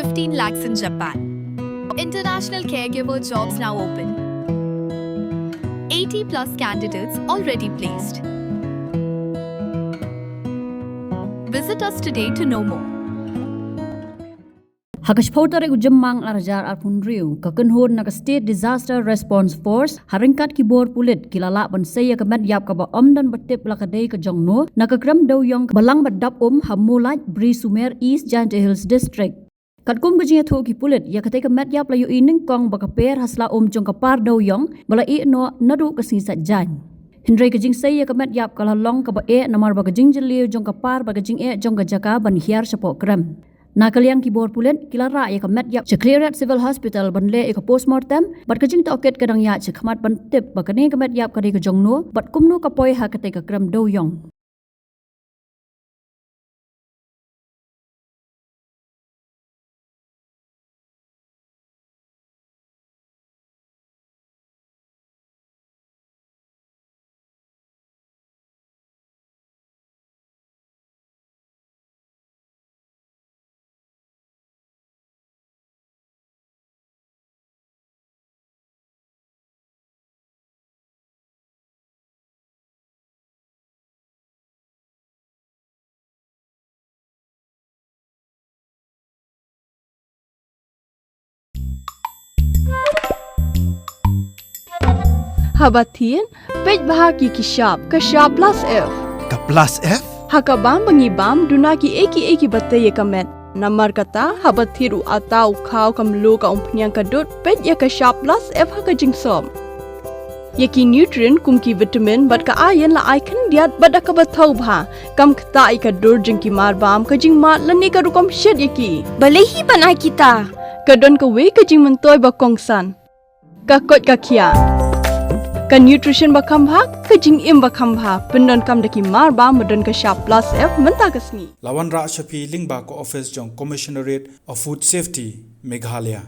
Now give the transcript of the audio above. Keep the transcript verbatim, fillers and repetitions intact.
fifteen lakhs in Japan. International caregiver jobs now open. eighty plus candidates already placed. Visit us today to know more. Ha ka shiphew tarik u Jymmang ar hajar arphew hynriew, ka kynhun na ka State Disaster Response Force ha ryngkat ki bor pulit ki la lah ban sei ïa ka met ïap kaba ym don ba tip la ka dei ka jong no na ka krem dewïong ba lang bad dap um ha Molait, Bri Sumer, East Jaintia Hills District. Katkum ka jingïathuh ki pulit, ïa katei ka met ïap la ïohi nyngkong ba ka per ha sla um jong ka par dewïong ba la ïeh noh naduh ka sngi Saitjaiñ. Hynrei ka jingsei ïa ka met ïap ka la long kaba eh namar ba ka jingjylliew jong ka par bad ka jingeh jong ka jaka ban hiar shapoh krem. Na ka liang ki bor pulit ki la rah ïa ka met ïap sha Khliehriat Civil Hospital ban leh ïa ka postmortem bad ka jingtohkit ka dang ïaid shakhmat ban tip ba kane ka met ïap ka dei ka jong no bad kumno ka poi ha katei ka krem dewïong. Haba thied, peit bha ïa ki shap, ka shap plus F. Ka plus F? Ha ka bam ba ngi bam, duna kiei kiei kiba tei ïa ka met. Namar kata, haba thied u atta, u khaw, ka mluh, ka umphniang, ka dud, peit ïa ka shap plus F ha ka jingsop. Ïa ki nutrient kum ki vitamin bad ka iron la ai khyndiat bad da kaba thaw bha. Kam ktah ïa ka dur jong ki marbam, ka jingmad lane ka rukom shet ïa ki. Balei hi ban ai kita? Ka don kawei ka jingmyntoi ba kongsan. Ka koit ka khiah. Ka nutrition ba kham bha, ka jingim ba kham bha. Pyndonkam da ki marbam ba don ka shap plus F mynta ka sngi. La wanrah sha phi lyngba ka office jong Commissionerate of Food Safety, Meghalaya.